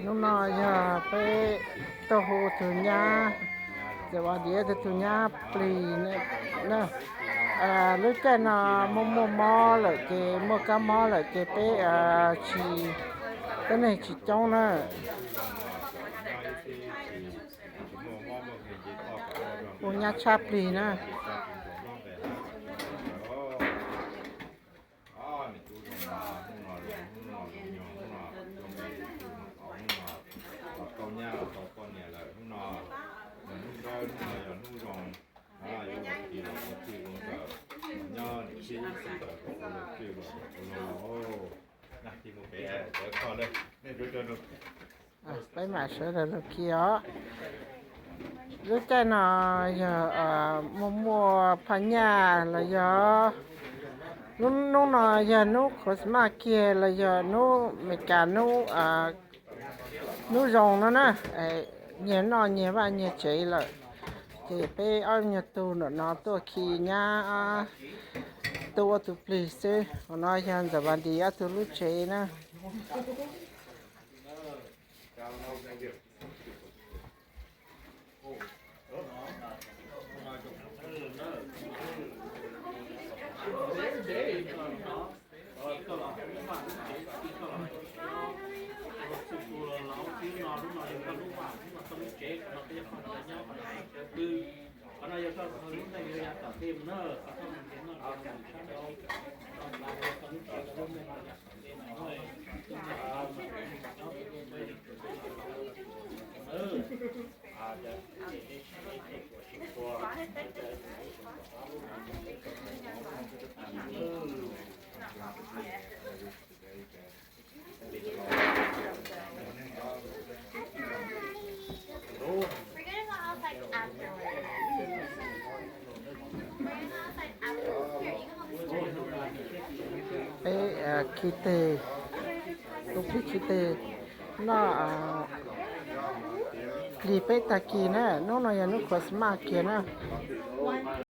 Hnub no yog peb tuaj hu tus nyab, txawm ua diav tus, tus nyab plig na. Lub caij no muaj muaj mob lawm ces, muaj kab mob lawm ces peb tsis, peb neeg tsis coob na. Hu nyab tshaj plig na. Peb mam sawv daws lug khi os. Lub caij no yog muaj muaj phaj nyaj los yog, hnub no yog hnub Christmas kiag los yog hnub Meskas hnub, hnub zoo no na, nyias noj nyias vaj nyias tsev lawm. Ces peb ob nyuag tug ntawm no tuaj khi nyab, tuaj ua tus plig xwb. Hauv no yog Ntxawm Vas Nris ob tug lub tsev na. Peb khi teg, tus plig khi teg noj plig peb tag kis na, hnub no yog hnub Christmas kiag na.